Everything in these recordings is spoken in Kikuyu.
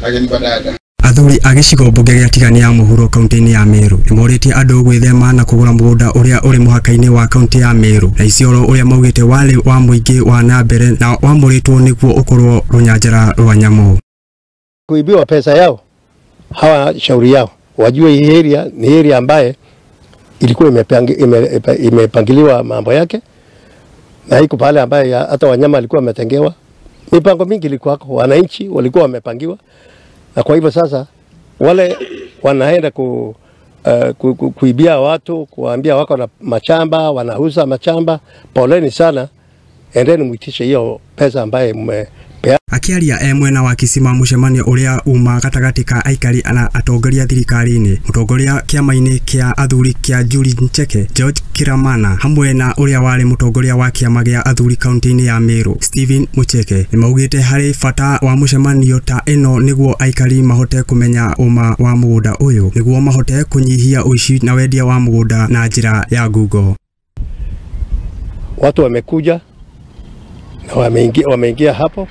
Ageni Badada. Athuri a gĩcigo mbunge gĩa Tigania ya mũhuro kaunti-inĩ ya Meru nĩmorĩtie andũ gwĩthema na kũgũra mũgũnda ũrĩa ũrĩ mũhaka-inĩ wa kaunti ya Meru na Isiolo ũrĩa maugĩte warĩ wa mũingĩ wa na mbere na wamũrĩtwo nĩguo ũkorwo rũnyanjara rwa nyamũ. Kuibiwa pesa yao hawa shauri yao wajue hii area ni area ambaye ilikuwa imepangiliwa mambo yake na iko pale ambaye hata wanyama walikuwa wametengewa. Mipango mingi ilikuwa, wananchi walikuwa wamepangiwa, na kwa hivyo sasa wale wanaenda kuibia watu, kuambia wako na machamba, wanauza machamba, poleni sana, endeni muitishe hiyo pesa ambaye mmepea. Akiaria e mwena wa Kisima mucemanio uria uma gatagati ka aikari na atongoria thirikari-inĩ, mũtongoria kĩama-inĩ kĩa athuri kĩa Julie Ncheke George Kiramana hamwe na ũrĩa warĩ mũtongoria wa kĩama gĩa athuri kaunti-inĩ ya Meru Stephen Mucheke nĩmaugĩte harĩ bata wa mũcemanio ta ĩno nĩguo aikari mahote kũmenya ũma wa mũgũnda ũyũ nĩguo mahote kũnyihia ũici na wendia wa mũgũnda na njĩra ya ngungo. Watu wamekuja na wameingia hapo,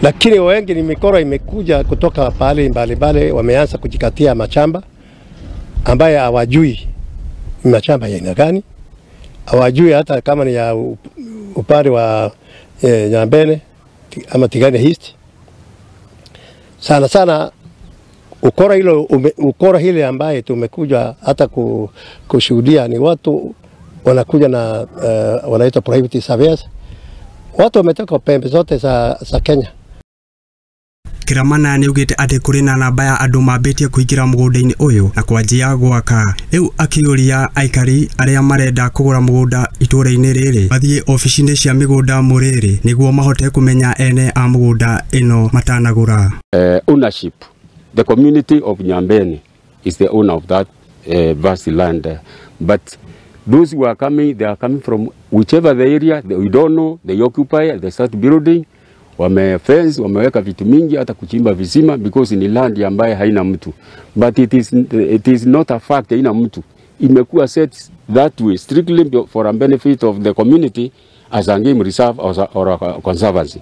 lakini wengi ni mikoro imekuja kutoka pale mbalimbali, wameanza kujikatia machamba ambaye hawajui ni machamba ya aina gani, hawajui hata kama ni ya upande wa Nyambene ama Tigania East. Sana sana ukora hile ambaye tumekuja hata kushuhudia ni watu wanakuja na wanaitwa private surveyors, watu wametoka pembe zote za Kenya. Kiramana nĩaugĩte atĩ kũrĩ na namba ya andũ mambĩtie kũingĩra mũgũnda-inĩ ũyũ na kwanjia gwaka. Rĩu akĩũria aikari arĩa marenda kũgũra mũgũnda itũũra-inĩ rĩrĩ mathiĩ ofici-inĩ cia mĩgũnda Mũrĩrĩ nĩguo mahote kũmenya ene a mũgũnda ĩno matanagũra. Ownership. The community of Nyambene is the owner of that vast land, but those who are coming, they are coming from whichever the area, we don't know, they occupy, they start building. Wame fence, wameweka vitu mingi hata kuchimba visima because ni land ambaye haina mtu. But it is not a fact haina mtu. Imekuwa set that way strictly for a benefit of the community as a game reserve or a conservancy.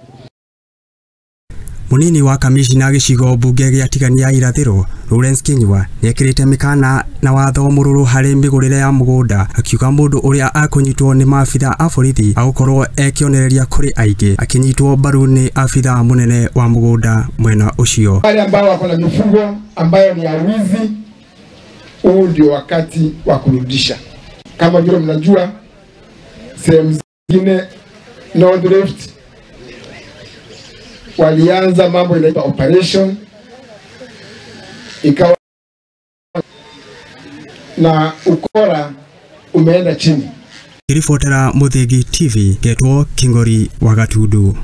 Munini wa kamishina gĩcigo mbunge gĩa Tigania ya irathĩro Lawrence Kinyua nĩekĩrĩte mĩkana na watho mũrũrũ harĩ mĩgũrĩre ya mũgũnda, akiuga mũndũ ũrĩa akũnyitwo nĩ maabitha a borithi agũkorwo ekĩonereria kũrĩ aingĩ, akĩnyitwo mbaru nĩ abitha mũnene wa mũgũnda mwena ũcio. Wale ambao wako na mifugo ambayo ni ya wizi, huu ndio wakati wa kurudisha. Kama vile mnajua sehemu zingine North Rift walianza mambo inaitwa operation, ikawa na ukora umeenda chini. Kiribotera Muthingi TV, getwo Kingori wa Gatundu.